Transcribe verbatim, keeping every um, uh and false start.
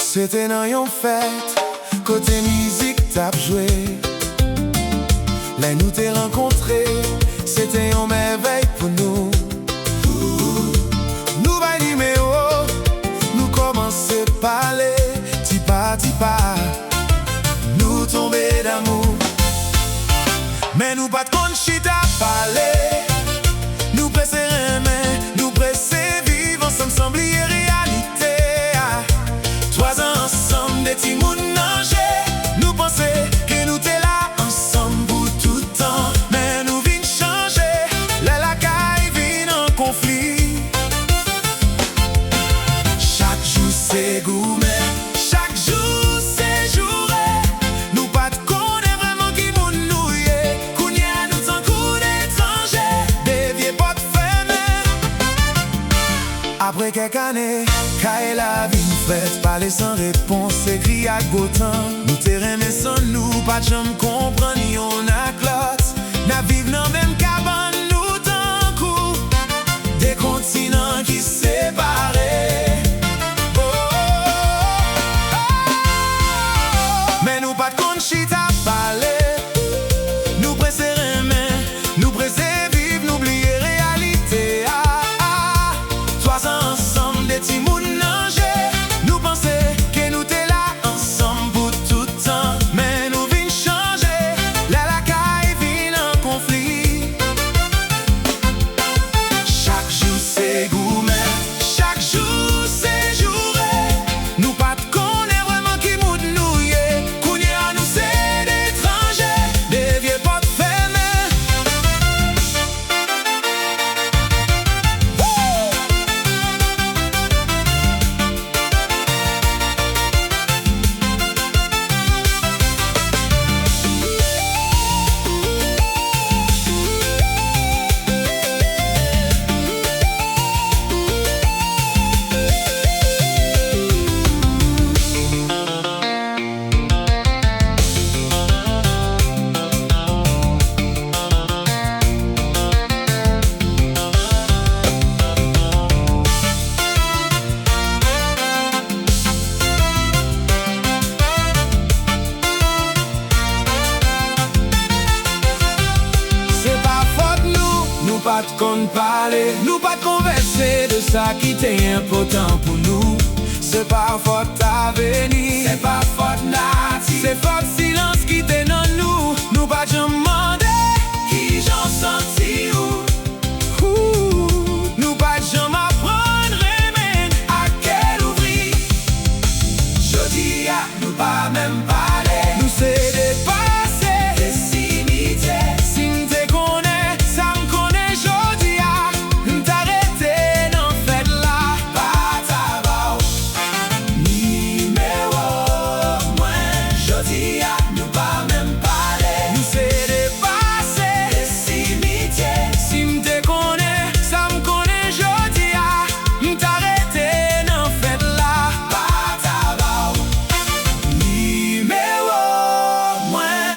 Se te nan yon fèt kote mizik t ap jwe. Lè nou te rankontre, se te yon mèvèy pou nou. Nou bay nimewo, nou kòmanse pale, ti pa ti pa, nou tonbe damou. Men nou pa t konn chita pale. Nou prese renmen, nou prese viv ansanm san bliye reyalite a. Twazan ansanm, de timoun nan je. Nou panse ke nou te la ansanm pou tout tan. Men nou vin chanje lè lakay vin an konfli. Chak jou se goumen, chak jou se joure. Nou pa t konnen vrèman ki moun nou ye. Kounye a nou tankou de etranje, de vye pòt fèmen. Apre kèk ane, kay la vin frèt, pale san repons, ekri ak gwo tan. Nou te renmen san nou, pa t janm konprann yonn ak lòt. N ap viv nan menm kabann, nou tankou de kontinan ki separe. Oh, oh, oh. Men nou pa t konn chita pale. Nou prese renmen, nou prese viv, nou bliye reyalite a. Twazan ansanm, de timoun nan je. Nou panse ke nou te la ansanm pou tout tan. Men nou vin chanje lè lakay vin an konfli. Chak jou se goumen, chak jou se joure. Nou pa t konnen vrèman ki moun nou ye. Kounye a nou se de etranje, de vye pòt fèmen. Se pa fòt nou, nou pa t konn pale, nou pa t konvèse de sa ki te enpòtan pou nou. Se pa fòt a